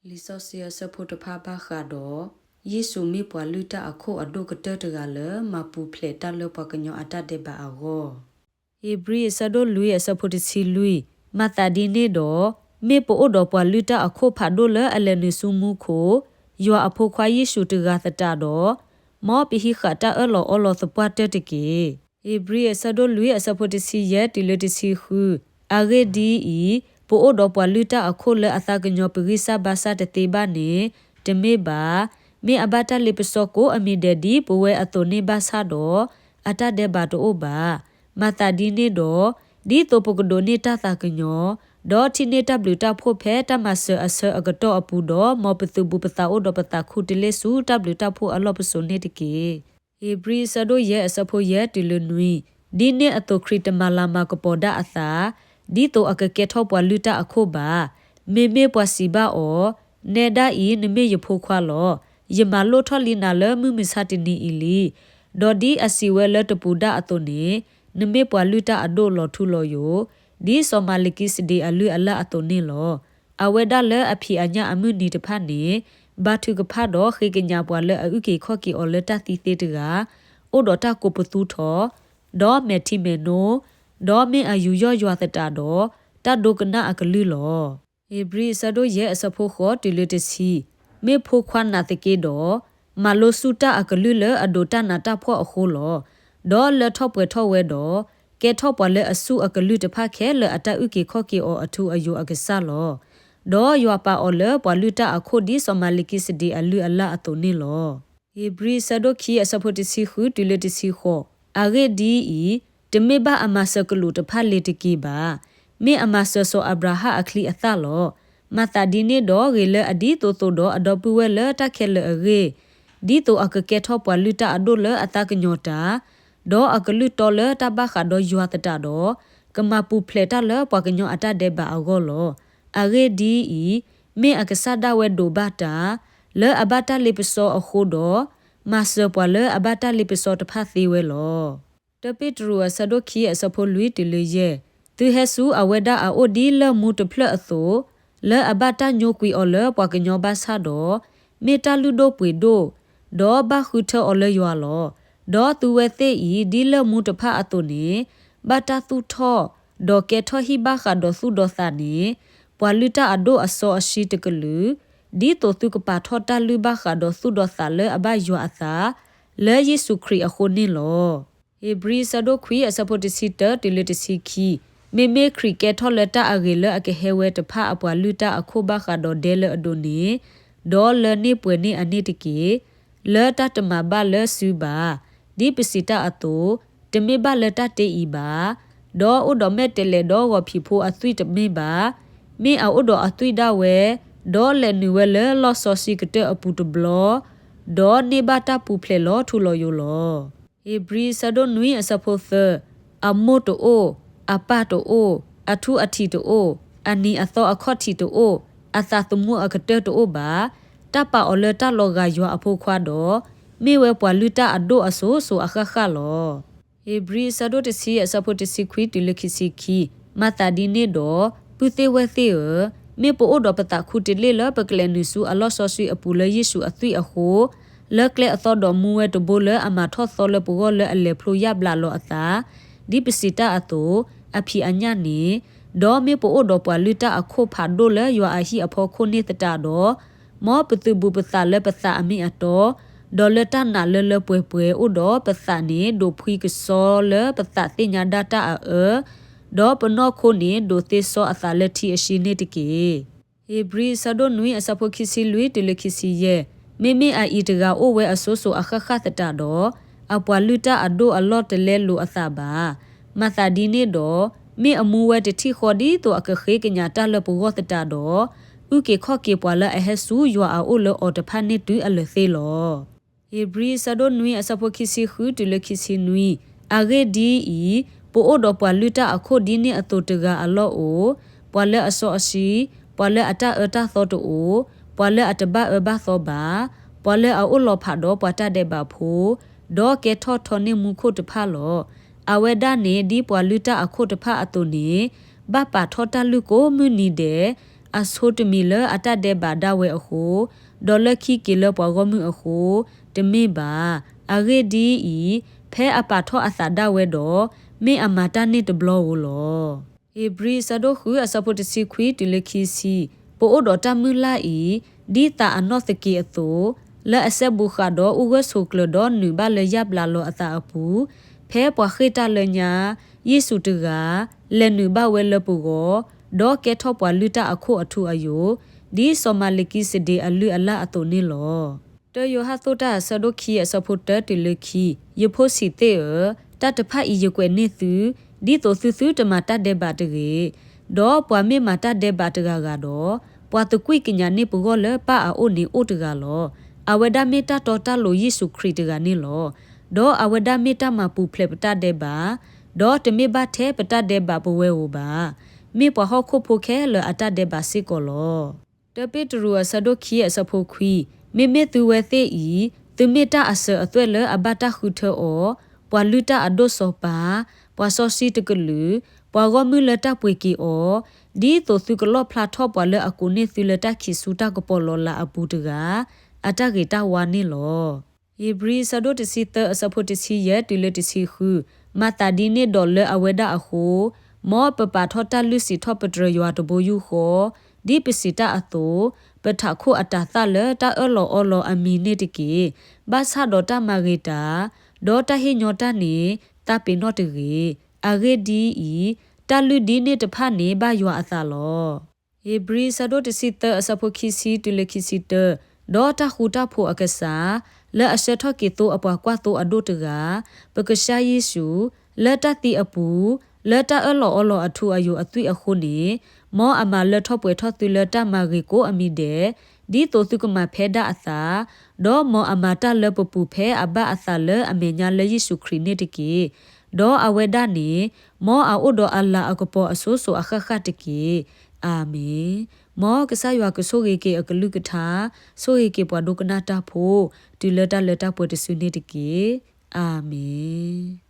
လံာ်စီဆှံအဆၢဖိတဖၣ်ဘၣ်ဃးဒီး ယ့ၣ်ၡူးမ့ၢ်ပှၤလုၢ်တၢ်အခိၣ်အဒိၣ်ကတၢၢ်တဂၤလၢ မၤပူၤဖျဲးတၢ်လၢပှၤကညီအတၢ်ဒဲးဘးအဂီၢ်. ဧ့ၤဘြံၤအဆၢဒိၣ်လွံၢ်အဆၢဖိတဆံလွံၢ်, မၤသးဒ်န့ၣ်ဒီး, မ့ၢ်ပအိၣ်ဒီးပှၤလုၢ်တၢ်အခိၣ်ဖးဒိၣ်လၢအလဲၤနုာ်ဆူမူခိၣ်, ယွၤအဖိခွါယ့ၣ်ၡူးတဂၤသတးဒီး, မ်ပဟံးဃာ်တၢ်အၢၣ်လီၤအီလီၤသပှၢ်တၢၢ်တက့ၢ်. ဧ့ၤဘြံၤအဆၢဒိၣ်လွံၢ်အဆၢဖိတဆံယဲၢ်တုၤလၢတဆံဃု, အဂ့ၢ်ဒ်အံၤ, ပအိၣ်ဒီးပှၤလုၢ်တၢ်အခိၣ်လၢအသးကညီၤပဂံၢ်စၢ်ဘါစၢ်တသ့ဘၣ်န့ၣ်, တမ့ၢ်ဘၣ်. မ့ၢ်အဘၣ်တၢ်လ့ပစီကိးအမံၤဒဲးဒ်ပဝဲအသိးန့ၣ်ဘၣ်ဆၣ်ဒီး, အတၢ်ဒဲးဘးတအိၣ်ဘၣ်. မၤသးဒ်န့ၣ်ဒီး, ဒ်သိးပကဒိးန့ၢ်တၢ်သးကညီၤ, ဒီးထံၣ်န့ၢ်တၢ်ဘျုးတၢ်ဖှိၣ်ဖဲတၢ်မၤစၢၤအဆၢအကတီၢ်အပူၤဒီး, မ်ပသုးဘူးပသးအိၣ်ဒီးပသးခူတလ့ၢ်ဆူတၢ်ဘျုးတၢ်ဖှိၣ်အလီၢ်ပစိာ်န့ၣ်တက့ၢ်. ဧ့ၤဘြံၤအဆၢဒိၣ်ယဲၢ်အဆၢဖိယဲၢ်တုၤလၢနွံ, ဒ်န့ၣ်အသိးခရံာ်တမၤလၤမၤကပီၤဒၣ်အသး, ဒ်သိးအကကဲထီၣ်ပှၤလုၢ်တၢ်အခိၣ်ဘၣ်. မ့မ့ၢ်ပှၤစံးဘၣ်အီၤ, နဲဒၣ်အံၤနမ့ၢ်ယဖိခွါလီၤ. ယမၤလိၣ်ထီၣ်လံနၤလၢမုၢ်မဆါတနံၤအံၤလံ. ဒီးဒ်အစံးဝဲလၢတပူၤဒၣ်အသိးန့ၣ်, နမ့ၢ်ပှၤလုၢ်တၢ်အဒိၣ်လီၤထူလီၤယိာ်, ဒ်စီၤမၤလကံစဒ့အလုၢ်အလၢ်အသိးန့ၣ်လီၤ. အဝဲဒၣ်လၢအဖံးအညၣ်အမုၢ်နံၤတဖၣ်န့ၣ်, ဘါထုကဖၣ်ဒီးဃ့ကညးပှၤလၢအအုၣ်က့ၤခီၣ်က့ၤအီၤလၢတၢ်သံသ့တဂၤ, အိၣ်ဒီးတၢ်ကိးပသူထီၣ်, ဒီးမဲာ်ထံမဲာ်နိ, ဒီးမ့ၢ်အယူးယီၣ်ယွၤသတးဒီး, တၢ်ဒိကနၣ်အကလုၢ်လီၤ. ဧ့ၤဘြံၤအဆၢဒိၣ်ယဲၢ်အဆၢဖိဃိးတုၤလၢတဆံ, မ့ၢ်ဖိခွါနာ်သက့ဒီး, မၤလိစူၢ်တၢ်အကလုၢ်လၢအဒိးတၢ်နးတၢ်ဖှီၣ်အဃိလီၤ. ဒီးလၢထီၣ်ပှဲၤထီၣ်ဝဲဒီး, ကဲထီၣ်ပှၤလၢအဆူၣ်အကလုၢ်တဖၣ်ခဲလၢာ်အတၢ်အုၣ်က့ၤခီၣ်က့ၤအီၤအထူအယိာ်အကစၢ်လီၤ. ဒီးယွၤပာ်အီၤလၢပှၤလုၢ်တၢ်အခိၣ်ဒ်စီၤမၤလကံစဒ့အလုၢ်အလၢ်အသိးန့ၣ်လီၤ. ဧ့ၤဘြံၤအဆၢဒိၣ်ခံအဆၢဖိတဆံဃုတုၤလၢတဆံဃိး, အဂ့ၢ်ဒ်အံၤ, တမ့ၢ်ဘၣ်အမၤစၢၤကလူးတဖၣ်လ့ၤတက့ၤဘၣ်. မ့ၢ်အမၤစၢၤစီၤအၤဘြၤဟၣ်အချံအသၣ်လီၤ. မၤသးဒ်န့ၣ်ဒီး ဂ့ၤလၢအဒ်သိးသိးဒီးအဒီပုၢ်ဝဲၢ်လၢတၢ်ခဲလၢာ်အဂ့ၢ်, ဒ်သိးအကကဲထီၣ်ပှၤလုၢ်တၢ်အဒိၣ်လၢအသးကညီၤတၢ်, ဒီးအကလုၢ်တီလၢတၢ်ဘၣ်ဃးဒီးယွၤသတးဒီး, ကမၤပူၤဖျဲးတၢ်လၢပှၤကညီအတၢ်ဒဲးဘးအဂီၢ်လီၤ. အဂ့ၢ်ဒ်အံၤ, မ့ၢ်အကစၢ်ဒၣ်ဝဲဒိးဘၣ်တၢ်, လၢအဘၣ်တၢ်လ့ပစီအဃိဒီး, မၤစၢၤပှၤလၢအဘၣ်တၢ်လ့ပစီတဖၣ်သ့ဝဲလီၤ. တၢ်ပ့းတရူးအဆၢဒိၣ်ခံအဆၢဖိလွံၢ်တုၤလၢယဲၢ်, သုဟဲဆူအဝဲဒၣ်အအိၣ်ဒ်လၢၢ်မူတဖျၢၣ်အသိး, လၢအဘၣ်တၢ်ညိကွံာ်အီၤလၢပှၤကညီဘၣ်ဆၣ်ဒီး, မ့ၢ်တၢ်လုၢ်ဒိၣ်ပှ့ၤဒိၣ်, ဒီးဘၣ်ဃုထၢအီၤလၢယွၤလီၤ. ဒီးသုဝဲသ့ၣ်အံၤ ဒ်လၢၢ်မူတဖၣ်အသိးန့ၣ်, ဘၣ်တၢ်သူၣ်ထီၣ်, ဒီးကဲထီၣ်ဟံၣ်ဘၣ်ဃးဒီးသူၣ်ဒီးသးန့ၣ်, ပှၤလုၢ်တၢ်အဒိၣ်အစီအဆှံတကလုာ်, ဒ်သိးသုကပာ်ထီၣ်တၢ်လုၢ်ဘၣ်ဃးဒီးသူၣ်ဒီးသးလၢအဘၣ်ယွၤအသး, လၢယ့ၣ်ၡူးခရံာ်အဃိန့ၣ်လီၤ. ဧ့ၤဘြံၤအဆၢဒိၣ်ခွံအဆၢဖိတဆံတၢတုၤလၢတဆံခံ, မ့မ့ၢ်ခရံာ်ကဲထီၣ်လၢတၢ်အဂ့ၤလၢအကဟဲဝဲတဖၣ်အပှၤလုၢ်တၢ်အခိၣ်ဘၣ်ဃးဒီးဒဲလၢအဒိးန့ၣ်, ဒီးလၢန့ၢ်ပှဲၤန့ၢ်အန့ၣ်တက့ၢ်. လၢတၢ်တမၤဘၣ်လၢစုဘၣ်, ဒ်ပစံးတၢ်အသိး, တမ့ၢ်ဘၣ်လၢတၢ်တ့အံၤဘၣ်. ဒီးအိၣ်ဒီးမဲာ်တဲးလဲးဒီးဂီၤဖံးဖိအသွံၣ်တမ့ၢ်ဘၣ်. မ့ၢ်အအိၣ်ဒီးအသွံၣ်ဒၣ်ဝဲ, ဒီးလဲၤနုာ်ဝဲလၢလီၢ်စီဆှံကတၢၢ်အပူၤတဘျီ, ဒီးန့ၢ်ဘၣ်တၢ်ပူၤဖျဲးလီၤထူလီၤယိာ်လီၤ. ဧ့ၤဘြံၤအဆၢဒိၣ်နွံအဆၢဖိသၢ, အမိၢ်တအိၣ်, အပၢ်တအိၣ်, အထူအထံးတအိၣ်, အနံၤအသီအခီၣ်ထံးတအိၣ်, အသးသမူအကတၢၢ်တအိၣ်ဘၣ်. တၢ်ပာ်အီၤလၢတၢ်လီၤဂာ်ယွၤအဖိခွါဒီး, မ့ၢ်ဝဲပှၤလုၢ်တၢ်အဒိၣ်အစိၤစိၤအဃၣ်ဃၣ်လီၤ. ဧ့ၤဘြံၤအဆၢဒိၣ်တဆံအဆၢဖိတဆံခွံတုၤလၢခံဆံခံ, မၤသးဒ်န့ၣ်ဒီး, ပုၢ်သ့ၣ်ဝဲၢ်သ့ၣ်ဧၢ, မ့ၢ်ပအိၣ်ဒီးပသးခူတလ့ၢ်လၢပကလဲၤနုာ်ဆူအလီၢ်စီဆှံအပူၤလၢယ့ၣ်ၡူးအသွံၣ်အဃိ, လၢကျဲအသီဒီးမူဝဲတဘိလၢအမၤထီၣ်သီလၢပဂီၢ်လၢအလဲၤဖျိယၣ်ဘျးလီၤအသး, ဒ်ပစံးတၢ်အသိး, အဖံးအညၣ်န့ၣ်, ဒီးမ့ၢ်ပအိၣ်ဒီးပှၤလုၢ်တၢ်အခိၣ်ဖးဒိၣ်လၢယွၤအဟံၣ်အဖီခိၣ်န့ၣ်သတးဒီး, မ်ပသုးဘူးပသးလၢပသးအမ့ၢ်အတီ, ဒီးလၢတၢ်နာ်လၢလၢပှဲၤပှဲၤအိၣ်ဒီးပသးန့ၣ်ဒိးဖှံကဆှီလၢပသးသ့ၣ်ညါဒၣ်တၢ်အအၢ, ဒီးပနီၢ်ခိန့ၣ်ဒိးသ့စီအသးလၢထံအရှံန့ၣ်တက့ၢ်. ဧ့ၤဘြံၤအဆၢဒိၣ်နွံအဆၢဖိခံဆံလွံၢ်တုၤလၢခံဆံယဲၢ်, မ့မ့ၢ်အအံၤတဂၤအိၣ်ဝဲအစိၤစိၤအဃၣ်ဃၣ်သတးဒီး, အပှၤလုၢ်တၢ်အဒိၣ်အလီၢ်တလဲလိာ်အသးဘၣ်. မၤသးဒ်န့ၣ်ဒီး, မ့ၢ်အမူဝဲတထံၣ်ဃီဒ်သိးအကဃ့ကညးတၢ်လၢပဂီၢ်သတးဒီး, အုၣ်က့ၤခီၣ်က့ၤပှၤလၢအဟဲဆူယွၤအအိၣ်လၢအီၤတဖၣ်န့ၣ်တုၤအလၢာ်သ့လီၤ. ဧ့ၤဘြံၤအဆၢဒိၣ်နွံအဆၢဖိခံဆံဃုတုၤလၢခံဆံနွံ, အဂ့ၢ်ဒ်အံၤ, ပအိၣ်ဒီးပှၤလုၢ်တၢ်အခိၣ်ဒ်န့ၣ်အသိးတဂၤအလီၢ်အိၣ်, ပှၤလၢအစီအဆှံ, ပှၤလၢအတၢ်အၢတၢ်သီတအိၣ်, ပှၤလၢအတဘၣ်အၢဘၣ်သီဘၣ်, ပှၤလၢအအိၣ်လီၤဖးဒီးပှၤတၢ်ဒဲးဘးဖိ, ဒီးကဲထီၣ်ထီန့ၢ်မူခိၣ်တဖၣ်လီၤ. အဝဲဒၣ်န့ၣ်ဒ်ပှၤလုၢ်တၢ်အခိၣ်တဖၣ်အသိးန့ၣ်, ဘၣ်ပာ်ထီၣ်တၢ်လုၢ်ကိးမုၢ်နံၤဒဲး, အဆိတမံၤလၢအတၢ်ဒဲးဘးဒၣ်ဝဲအဃိ, ဒီးလၢခံက့ၤလၢပှၤဂီၢ်မုၢ်အဃိ, တမ့ၢ်ဘၣ်. အဂ့ၢ်ဒ်အံၤ, ဖဲအပာ်ထီၣ်အသးဒၣ်ဝဲဒီး, မ့ၢ်အမၤတၢ်န့ၣ်တဘျီဧိၤလီၤ. ဧ့ၤဘြံၤ အဆၢဒိၣ်ဃု အဆၢဖိတဆံခွံတုၤလၢခံဆံ, ပအိၣ်ဒီးတၢ်မုၢ်လၢ်အံၤ, ဒ်သးအနီၣ်သက့းအသိး, လၢအစဲဘူးဃာ်ဒီးအိၣ်ဂၢၢ်ဆိးကျၢၤဒီးနုာ်ဘၣ်လၢယၣ်ဘျးလီၤအသးအပူၤ, ဖဲပှၤဃ့ၢ်တၢ်လၢညါ, ယ့ၣ်ၡူးတဂၤ, လဲၤနုာ်ဘၣ်ဝဲလၢပဂီၢ်, ဒီးကဲထီၣ်ပှၤလုၢ်တၢ်အခိၣ်အထူအယိာ်, ဒ်စီၤမၤလကံစဒ့အလုၢ်အလၢ်အသိးန့ၣ်လီၤ. တၢယိၤဟၣ်အဆၢဒိၣ်ခံ အဆၢဖိတၢတုၤလၢခံ, ယဖိဆံးသ့ၣ်ဧၢ, တၢ်တဖၣ်အံၤယကွဲးန့ၢ်သု, ဒ်သိးသုသုတမၤတၢ်ဒဲးဘးတဂ့ၤ. ဒီးပှၤမ့ၢ်မၤတၢ်ဒဲးဘးတဂၤဂၤဒီး, ပှၤသကွံၢ်ကညးန့ၢ်ပဂီၢ်လၢပၢ်အအိၣ်န့ၣ်အိၣ်တဂၤလီၤ. အဝဲဒၣ်မ့ၢ်တၢ်တီတၢ်လိၤယ့ၣ်ၡူးခရံာ်တဂၤန့ၣ်လီၤ. ဒီးအဝဲဒၣ်မ့ၢ်တၢ်မၤပူၤဖျဲးပတၢ်ဒဲးဘး, ဒီးတမ့ၢ်ဘၣ်ထဲပတၢ်ဒဲးဘးပဝဲဧိၤဘၣ်. မ့ၢ်ပှၤဟီၣ်ခိၣ်ဖိခဲလၢာ်အတၢ်ဒဲးဘးစ့ၢ်ကီးလီၤ. တၢပ့းတရူး အဆၢဒိၣ်ခံ အဆၢဖိခွံ, မ့မ့ၢ်သုဝဲသ့ၣ်အံၤ, သုမ့ၢ်တၢ်အစၢၤအသွဲၣ်လၢအဘၣ်တၢ်ဃုထၢအီၤ, ပှၤလုၢ်တၢ်အဒိၣ်စီၤပၤ, ပှၤစီဆှံတကလုာ်, ပှၤဂီၢ်မုၢ်လၢတၢ်ပှ့ၤက့ၤအီၤ, ဒ်သိးသုကလီၣ်ဖျါထီၣ်ပှၤလၢအကိးန့ၢ်သုလၢတၢ်ခံးဆူတၢ်ကပီၤလီၤလးအပူၤတဂၤ, အတၢ်ဂ့ၤတၢ်ဝါန့ၣ်လီၤ. ဧ့ၤဘြံၤ အဆၢဒိၣ်တဆံသၢ အဆၢဖိတဆံယဲၢ်တုၤလၢတဆံဃု, မၤသးဒ်န့ၣ်ဒီးလၢအဝဲဒၣ်အဃိ, မ်ပပာ်ထီၣ်တၢ်လုၢ်စံးထီၣ်ပတြၢၤယွၤတဘိယူၢ်ဃီ, ဒ်ပစံးတၢ်အသိး, ပထးခိၣ်အတၤသၣ်လၢတၢ်အၢၣ်လီၤအီလီၤအမံၤန့ၣ်တက့ၢ်. ဘၣ်ဆၣ်ဒီးတၢ်မၤဂ့ၤတၢ်, ဒီးတၢ်ဟ့ၣ်ညီတၢ်န့ၣ်, သးပ့ၤနီၣ်တဂ့ၤ. အဂ့ၢ်ဒ်အံၤ, တၢ်လုၢ်ဒ်န့ၣ်တဖၣ်န့ၣ်ဘၣ်ယွၤအသးလီၤ. ဧ့ၤဘြံၤ အဆၢဒိၣ်တဆံသၢ အဆၢဖိခံဆံတုၤလၢခံဆံတၢ, ဒီးတၢ်ဃူတၢ်ဖိးအကစၢ်, လၢအဆှၢထီၣ်က့ၤသိအပှၤကွၢ်သိအဒိၣ်တဂၤ, ပကစၢ်ယ့ၣ်ၡူး, လၢတၢ်သံအပူၤ, လၢတၢ်အၢၣ်လီၤအီလီၤအထူအယိာ်အသွံၣ်အဃိန့ၣ်, မ်အမၤလၢထီၣ်ပှဲၤထီၣ်သုလၢတၢ်မၤဂ့ၤကိးအမံၤဒဲး, ဒ်သိးသုကမၤဖဲဒၣ်အသး, ဒီးမ်အမၤတၢ်လၢပပူၤဖဲအဘၣ်အသးလၢအမဲာ်ညါလၢယ့ၣ်ၡူးခရံာ်န့ၣ်တက့ၢ်. ဒီးအဝဲဒၣ်န့ၣ်, မ်အအိၣ်ဒီးအလၤအကပီၤအစိၤစိၤအဃၣ်ဃၣ်တက့ၢ်. အၤမ့ၣ်. မ်ကစၢ်ယွၤကဆိၣ်ဂ့ၤက့ၤအကလုၢ်ကထါ, ဆိၣ်ဂ့ၤက့ၤပှၤဒိကနၣ်တၢ်ဖိ, တုၤလၢတၢ်လၢတၢ်ပှဲၤတစုန့ၣ်တက့ၢ်. အၤမ့ၣ်.